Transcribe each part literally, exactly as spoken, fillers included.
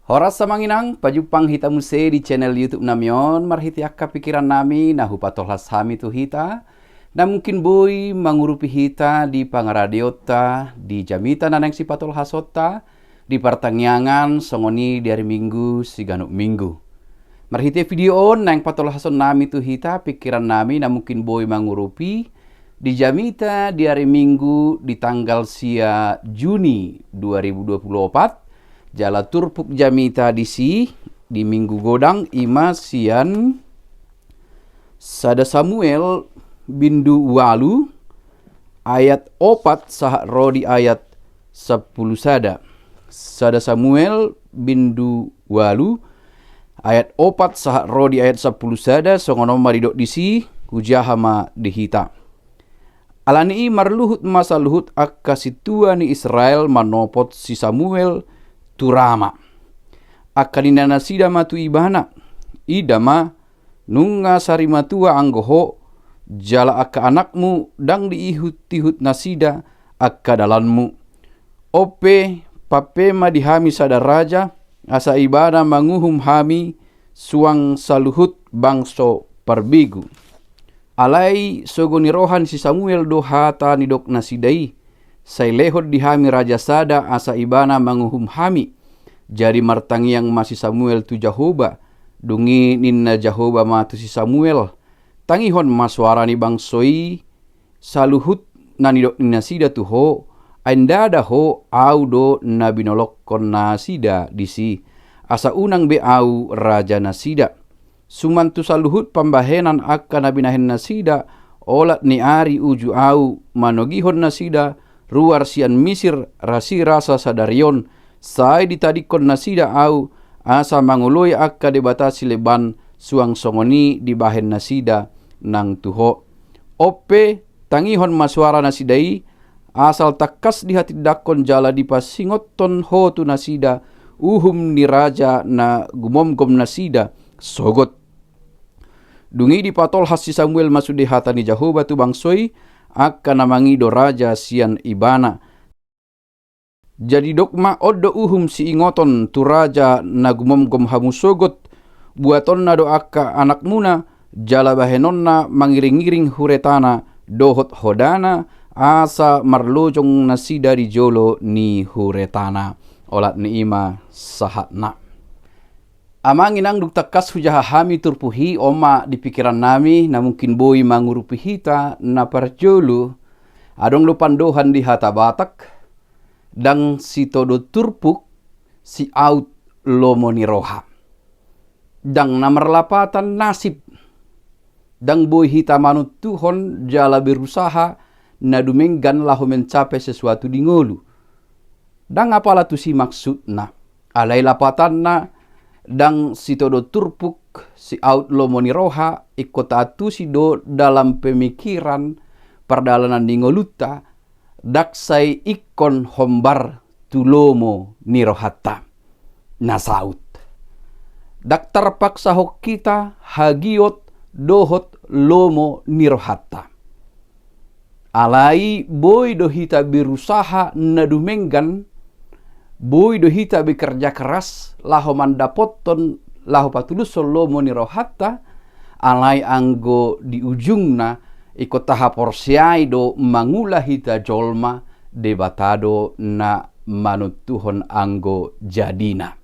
Horas amang inang, pajumpang hita muse di channel YouTube nami on, marhite angka pikiran nami na hupatolhas hami tu hita, na mungkin boi mangurupi hita di pangaradeonta, di jamita na naeng sipatolhasonta, di partangiangan, songon i di ari Minggu, siganup Minggu. Marhite video on naeng patolhason nami tu hita pikiran nami na mungkin boi mangurupi di jamita di ari Minggu di tanggal sia Juni dua ribu dua puluh opat, jala turpuk jamita disi di Minggu godang i ma sian sada Samuel bindu ualu ayat opat sahat ro di ayat sampulu sada. Sada Samuel bindu ualu ayat opat sahat ro di ayat sampulu sada, songon on ma didok disi, hujaha ma di hita. Alani i marluhut ma saluhut angka sintua ni Israel manopot si Samuel tu Rama. Angka ninna nasida ma tu ibana, ida ma, nunga sari matua anggo ho, jala angka anakmu ndang diihut-ihut nasida angka dalanmu. On pe, pampe ma di hami sada raja, asa ibana manguhum hami suang saluhut bangso parbegu. Alai sogo ni roha ni si Samuel do hata nidok nasida i, sai lehon di hami raja sada asa ibana manguhum hami. Jadi martangiang ma si Samuel tu Jahowa. Dung i ninna Jahowa ma tu si Samuel, tangihon ma soara ni bangso i, saluhut na nidok ni nasida tu ho, ai ndada ho, au do na binolongkon nasida disi, asa unang be au raja nasida. Suman tu saluhut pambahenan angka na binahen nasida, olat ni ari uju au manogihon nasida ruar sian Misir rasirasa sadari on, sai ditadingkon nasida au, asa mangoloi angka debata sileban suang songon i dibahen nasida nang tu ho. On pe, tangihon ma soara nasida i, asal tangkas dihatindangkon jala dipasingothon ho tu nasida uhum ni raja na gumomgom nasida sogot. Dung i dipatolhas si Samuel ma sude hata ni Jahowa tu bangso i, angka na mangido raja sian ibana. Jadi dok ma, on do uhum siingoton tu raja na gumomgom hamu sogot, buatonna do angka anakmuna, jala bahenonna mangiring-iring huretana dohot hodana, asa marlojong nasida di jolo ni huretana. Olat ni i ma sahatna. Amang inang, dung tangkas hujaha hami turpuk i, on ma di pikiran nami na mungkin boi mangurupi hita. Na parjolo, adong do pandohan di hata Batak, ndang sitodot turpuk siaut lomo ni roha. Ndang na marlapatan nasib. Ndang boi hita manontuhon jala berusaha na dumenggan laho mencapai sesuatu di ngolu. Ndang apala tusi maksudna. Alai lapatanna, ndang sitodot turpuk siaut lomo ni roha, ingkon taantusi do dalam pemikiran pardalanan ni ngolunta, ndang sai ingkon hombar tu lomo ni rohanta na saut. Ndang tarpaksahon hita hagiot dohot lomo ni rohanta. Alai boi do hita berusaha na dumenggan, boi do hita bekerja keras laho mandapothon, laho patulushon lomo ni rohanta, alai anggo di ujungna ingkon tahaporseai do mangula hita jolma, Debata do na manontuhon anggo jadina.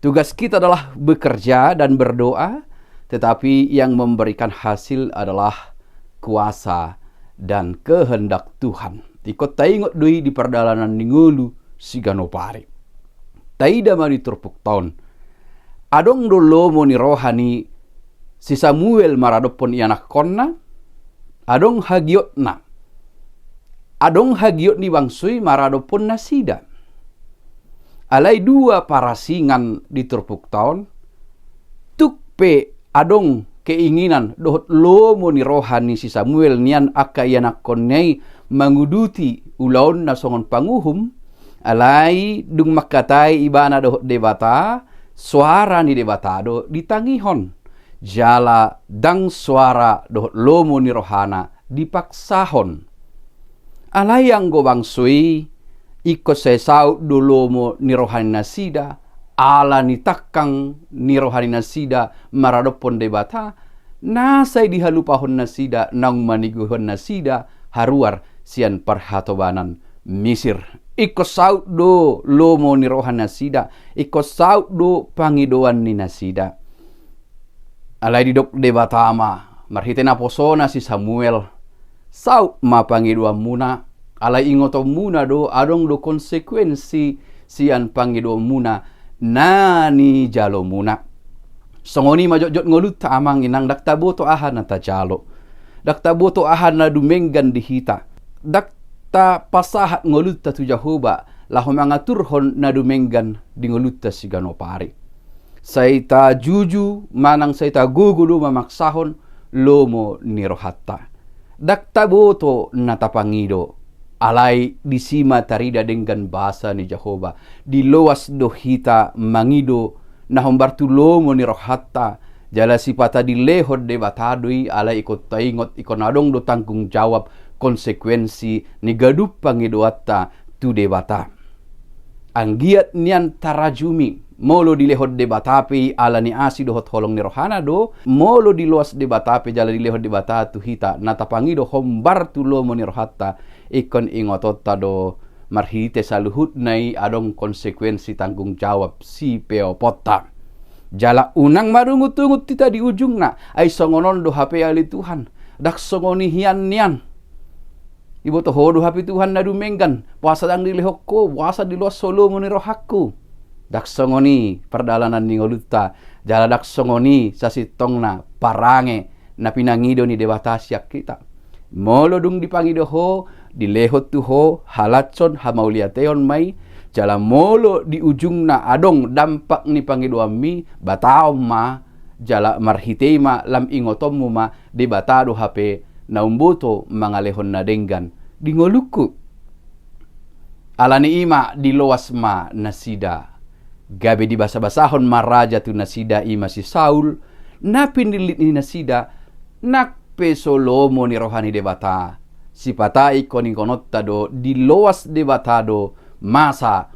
Tugas kita adalah bekerja dan berdoa, tetapi yang memberikan hasil adalah kuasa dan kehendak Tuhan. Ingkon taingot do i di pardalanan ni ngolu siganup ari. Taida ma di turpukta on. Adong do lomo ni roha ni si Samuel maradophon ianakhonna, adong hagiotna. Adong hagiot ni bangso i maradophon nasida. Alai dua parasingan di turpukta on, tuk pe adong keinginan dohot lomo ni roha ni si Samuel nian angka ianakhonna i manguduti ulaonna songon panguhum, alai dung mangkatai ibana dohot Debata, soara ni Debata do ditangihon. Jala ndang soara dohot lomo ni rohana dipaksahon. Alai anggo bangso i, ingkon sai saut do lomo ni roha ni nasida, ala ni tangkang ni roha ni nasida maradophon Debata, na sai dihalupahon nasida naung manigihon nasida haruar sian parhatobanan Misir. Ingkon saut do lomo ni roha nasida, ingkon saut do pangidoan ni nasida. Alai didok Debata ma marhite naposona si Samuel, saut ma pangidoanmuna, alai ingotonmuna do adong do konsekuensi sian pangidoanmuna na nijalomuna. Songon i ma jotjot ngolunta amang inang, ndang taboto aha na tajalo, ndang taboto aha na dumenggan di hita, ndang tapasahat ngolunta tu Jahowa laho mangaturhon na dumenggan di ngolunta siganup ari. Sai tajuju manang sai tagogo do mamaksahon lomo ni rohanta. Ndang taboto na tapangido, alai disi ma tarida denggan basa ni Jahowa. Diloas do hita mangido na hombar tu lomo ni rohanta, jala sipata dilehon Debata do i, alai ingkon taingot ingkon adong do tanggung jawab, konsekuensi ni ganup pangidoanta tu Debata. Anggiat nian tarajumi, molo dilehon Debata pe i ala ni asi dohot holong ni rohana do, molo diloas Debata pe jala dilehon Debata tu hita na tapangido hombar tu lomo ni rohanta, ingkon ingotonta do marhite saluhutna i adong konsekuensi tanggung jawab sipeoponta. Jala unang marungutungut hita di ujungna, ai songon on do hape ale Tuhan, ndang songon i hian nian. Iboto Ho do hape Tuhan na dumenggan, boasa ndang dilehon Ho, boasa diloas Ho lomo ni rohangku? Ndang songon i pardalanan ni ngolunta, jala ndang songon i sasintongna parange na pinangido ni Debata sian hita. Molo dung dipangido Ho, dilehon tu Ho, halashon, hamauliateon ma i, jala molo di ujungna adong dampak ni pangidoanmi, bataon ma, jala marhite i ma lam ingotonmu ma, Debata do hape na umboto mangalehon na denggan di ngolungku. Ala ni i ma diloas ma nasida, gabe dibasabasahon ma raja tu nasida, i ma si Saul, na pinillit ni nasida, nang pe so lomo ni roha ni Debata. Sipata ingkon ingotonta do, diloas Debata do masa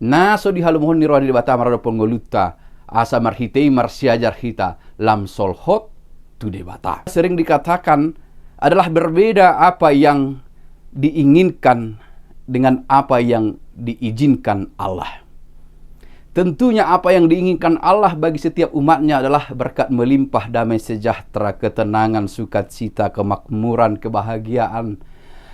na so dihalomohon ni roha ni Debata maradophon ngolunta, asa marhite i marsiajar hita lam solhot tu Debata. Sering dikatakan adalah berbeda apa yang diinginkan dengan apa yang diizinkan Allah. Tentunya apa yang diinginkan Allah bagi setiap umat-Nya adalah berkat melimpah, damai sejahtera, ketenangan, sukacita, kemakmuran, kebahagiaan.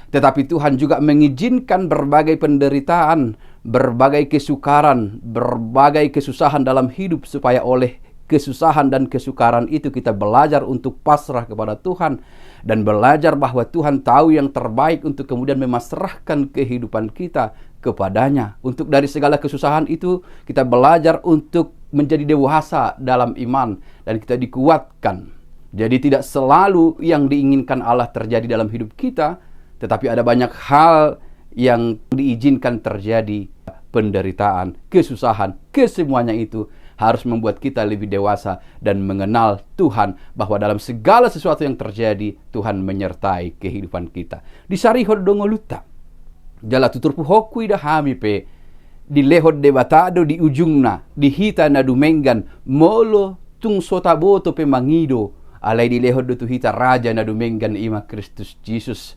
Tetapi Tuhan juga mengizinkan berbagai penderitaan, berbagai kesukaran, berbagai kesusahan dalam hidup, supaya oleh kesusahan dan kesukaran itu kita belajar untuk pasrah kepada Tuhan dan belajar bahwa Tuhan tahu yang terbaik untuk kemudian memasrahkan kehidupan kita kepada-Nya. Untuk dari segala kesusahan itu kita belajar untuk menjadi dewasa dalam iman dan kita dikuatkan. Jadi tidak selalu yang diinginkan Allah terjadi dalam hidup kita, tetapi ada banyak hal yang diizinkan terjadi, penderitaan, kesusahan, kesemuanya itu harus membuat kita lebih dewasa dan mengenal Tuhan, bahwa dalam segala sesuatu yang terjadi, Tuhan menyertai kehidupan kita. Disarihon do ngolunta. Jala tu turpuk hongku ida hami pe, dilehon Debata do di ujungna, di hita na dumenggan, molo tung so taboto pe mangido, alai dilehon do tu hita raja na dumenggan, i ma Kristus Jesus.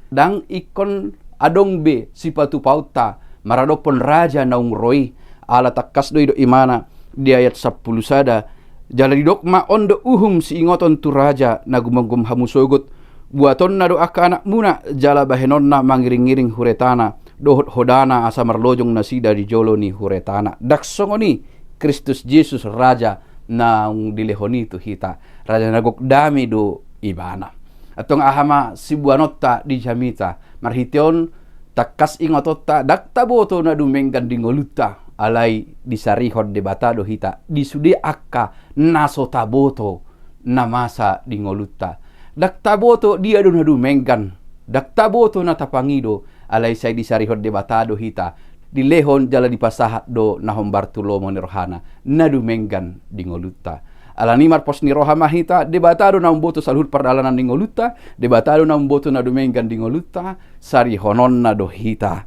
Ndang ingkon adong be sipatupaonta maradophon raja naung ro i, ala tangkas do didok Ibana di ayat sampulu sada, jala didok ma, on do uhum siingoton tu raja na gumomgom hamu sogot, buatonna do angka anakmuna, jala bahenonna mangiringiring huretana dohot hodana, asa marlojong nasida di jolo ni huretana. Ndang songon i Kristus Jesus raja naung dilehon i tu hita, raja na gok dame do Ibana. Antong aha ma siboanonta di jamita? Marhite on tangkas ingotonta, ndang taboto na dumenggan di ngolunta, alai disarihon Debata do hita di sude angka na so taboto na masa di ngolunta. Ndang taboto dia do na dumenggan, ndang taboto na tapangido, alai sai disarihon Debata do hita, dilehon jala dipasahat do na hombar tu lomo ni rohana, na dumenggan di ngolunta. Ala ni i marpos ni roha ma hita, Debata do na umboto saluhut pardalanan ni ngolunta, Debata do na umboto na dumenggan di ngolunta, sarihononna do hita.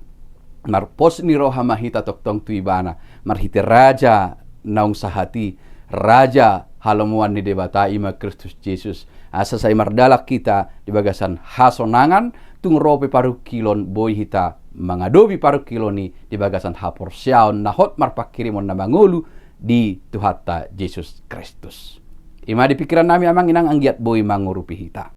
Marpos ni roha ma hita tongtong tu Ibana. marhite Raja naung sahat i, Raja halomoan ni Debata, i ma Kristus Jesus. Asa sai mardalan hita di bagasan hasonangan, tung ro pe parungkilon, boi hita mangadopi parungkilon i di bagasan haporseaon na hot marpanghirimon na mangolu di Tuhanta Jesus Kristus. I ma di pingkiran nami, Amang Inang, anggiat boi mangurupi hita.